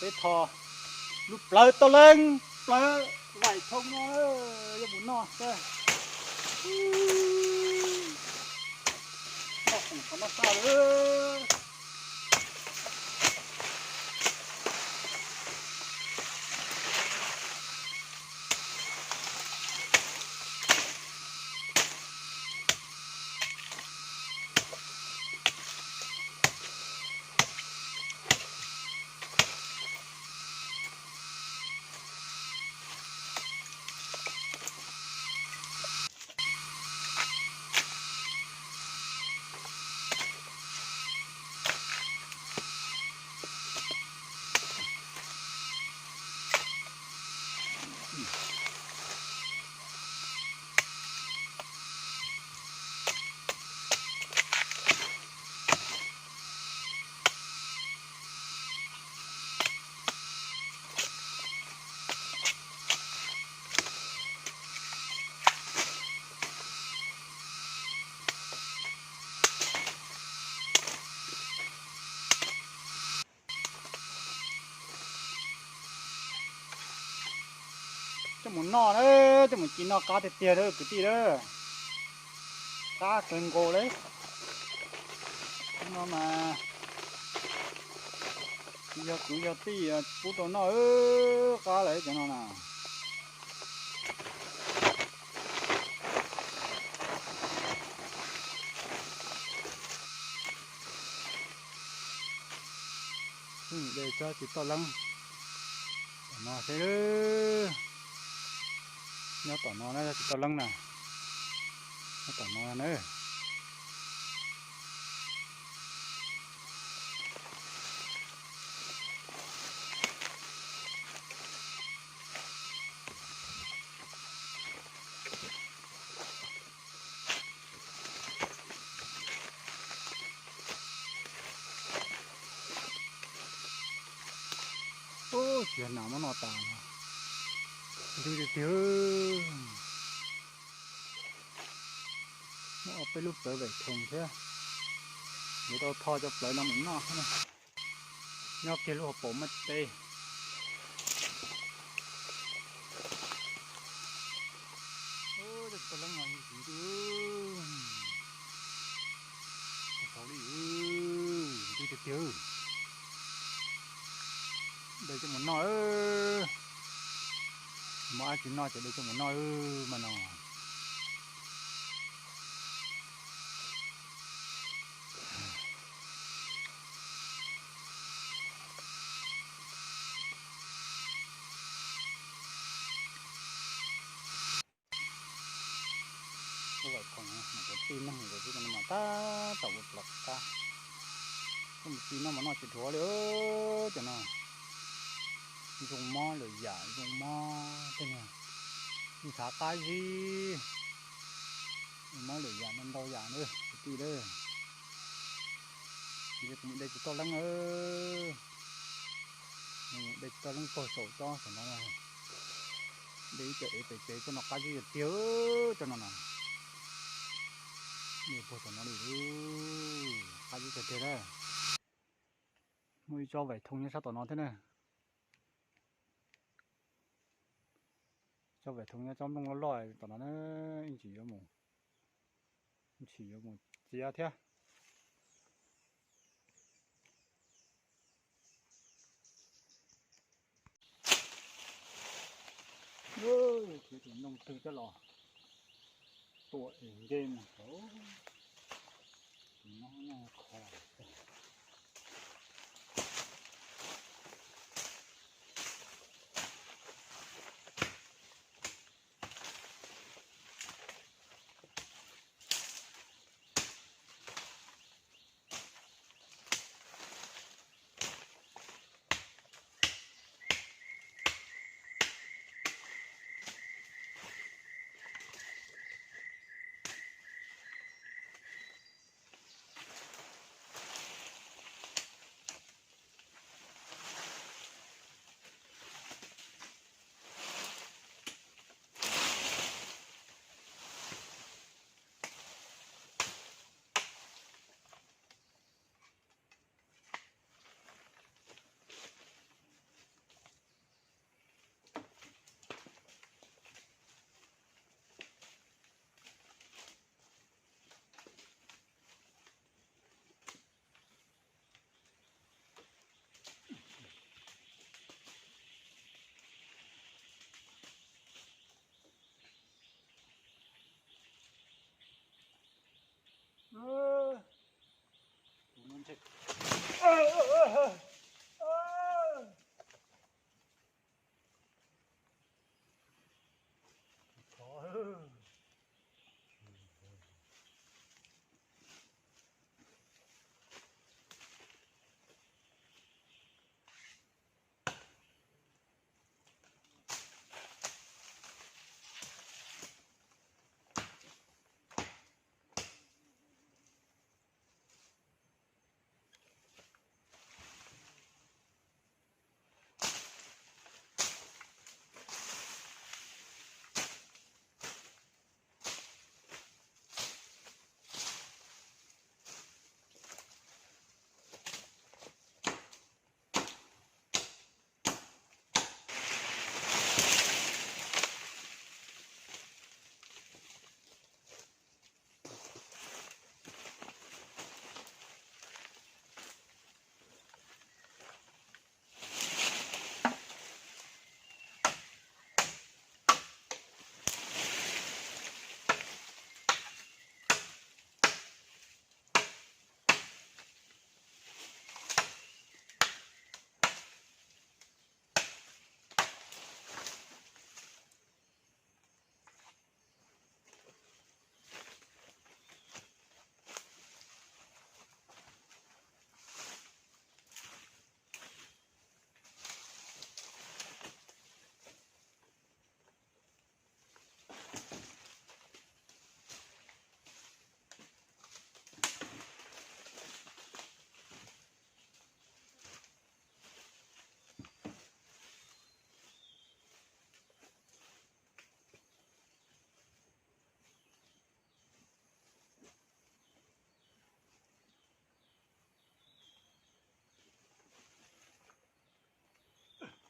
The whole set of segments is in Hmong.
Peb tho lub plawv tauj leeb, plawv vaim thoo no, yuav mus noj xwb. Noj khoom tau noj tag lawm. Coj mus noj na, coj mus ci noj qab tiag tiag lawm kwv tij lawm. Qab kawg nkaus li. No mas yog kwv yog tij pub rau noj qab lawm cov no na. De tsob tsis toj leeb. Tom no seb, nyob tom no na, tsis toj leeb na. Nyob tom no na. Ub, tsis yog nas muab noj tas no. Ntxim tiag tiag. Muaj ob peb lub plawv vaim thoom thiab. Yuav tau tho cov plawv no mus noj thiab na. Nyob kiag lub hauv paus muaj teb. Cov tsis toj leeb no ntxim ntws. Ua saud li, ntxim tiag tiag. De coj mus noj. Muaj dab tsi noj ces de coj mus noj mas no. Lub vaim thoom no kuv tij neeg kuv xwb no mas tab tom ua plawv qab. Koj mus ci noj mas noj tsis dhuav li cov no. Zoo mob lwm yam, zoo mob tej niag ntshav qab zib, zoo mob lwm yam no ntau yam na kwv tij lawm. Kuv mus de tsis toj leeb na. De tsis toj leeb puag saum tsob saum no. De ib co ev pem tsev coj no qab zib tiag tiag cov no na. De puag saum no li, qab zib tiag tiag na. Muaj ib tsob vaim thoom nyob sab tom no thiab na. Tsob vaim thoom nyob tsob nplooj loj loj tom no na, ib ntsis yuav mus, ib ntsis yuav mus txiav thiab. Tus noog twg coj los tua es nce mus saud. Tus noog no kho.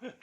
Lub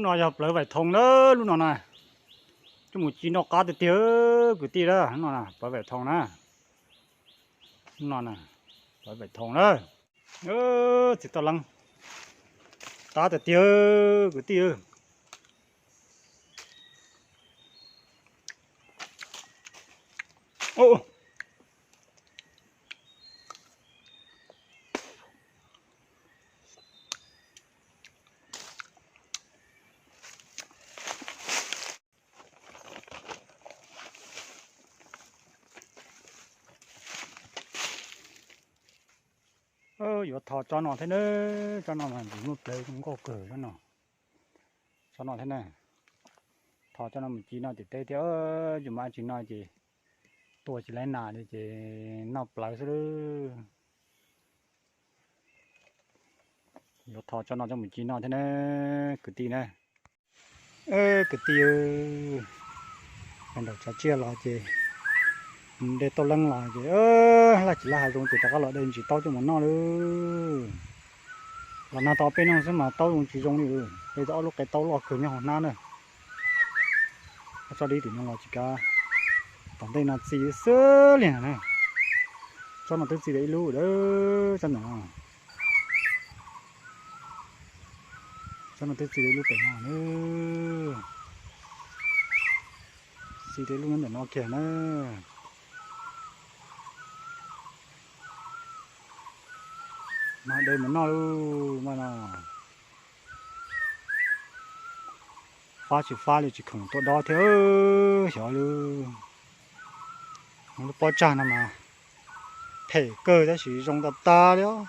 no yog plawv vaim thoo na, lub no na. Coj mus ci noj qab tiag tiag kwv tij na, lub no na, plawv vaim thoo na. Lub no na, plawv vaim thoo na. Txiv toj leeb, qab tiag tiag kwv tij. Yuav tho tsob no thiab na, tsob no mas ntxim muaj plawv zoo nkauj kawg tsob no. Tsob no thiab na, tho tsob no mus ci noj tim teb thiab, yus mas tsis noj ces tua tsis laib nas li ces noj plawv xwb lawm. Yuav tho tsob no coj mus ci noj thiab na, kwv tij na. Kwv tij, nram tsav tsiaj los ces, de toj leeb los ces, laj tsis laj hav zoov ces rov qab los de ntsis taub coj mus noj lawm. Los nag tau peb hnub xwb mas taub zoo tsis zoo li, de tau ob lub qe taub loj kawg nyob hauv hnab na. Tsob dib tim no los tsis kav, tom ntej no txi xwb li na. Tsob no twb txi tau ib lub lawm, tsob ntawm no. Tab no twb txi li lub pem no na. Txi li lub nyob ntawm no kiag na. Mas de mus noj lauj mas no. Fab tsis fab li tsis khoom tuaj dob thiab xyov li. Lub pob tsag no mas phem kawg tab sis zoo tas tas li os.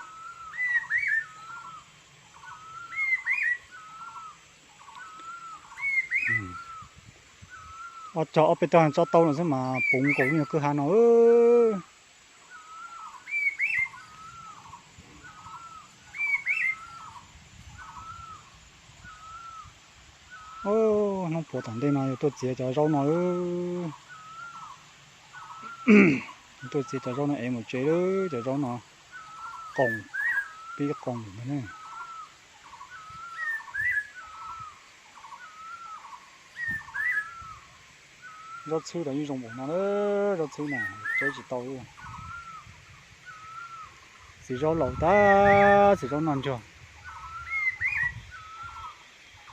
Ob cog ob peb tog tsob taub no xwb mas puv nkaus lub nyuag kwj ha no. Hnub puas tom ntej no yog tuaj txiav cov zaub no. Tuaj txiav cov zaub no es mus tsev lawm, cov zaub no qoos, pib qoos. Zaub txhwb los yeej zoo npaum no, zaub txhwb no tsev tsis tau. Txiv zaub laus tag, txiv zaub noj ntsuag.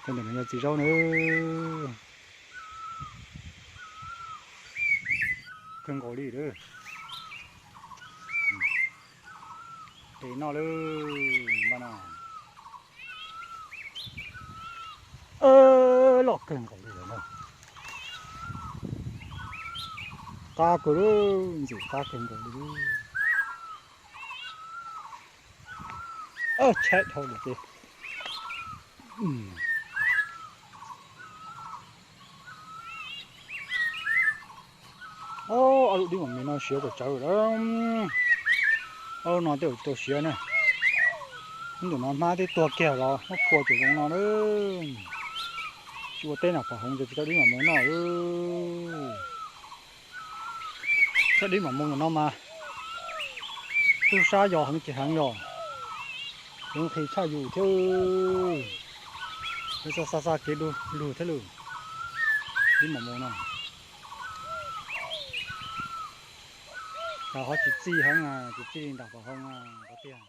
Tej ntawm no yog txiv zaub na. Kawg nkaus li lawm. Tes noj lawm npaj no. Loj kawg nkaus li lawm na. Qab kawg li, ntxim qab kawg nkaus li. Tshaib dhau lawm ces. Ob lub dib mos mis no siav tsawv tsawv lawm. Ob lub no tej zaum tsis tau siav na. Ntawm no hmab twb tuag kiag los muab phua tseem zoo no na. Tsis ua teb nram pam hoov ces tsis tau dib mos mus noj. Txhob dib mos mus no mas tub sab yos heev ces heev yos. Kuv nqhis tshaj yus thiab. Xa xa xa kev du lug thiab lawm. Dib mos mus no tas ho tsis txij heev, tsis txij li nram pam hoov tiag.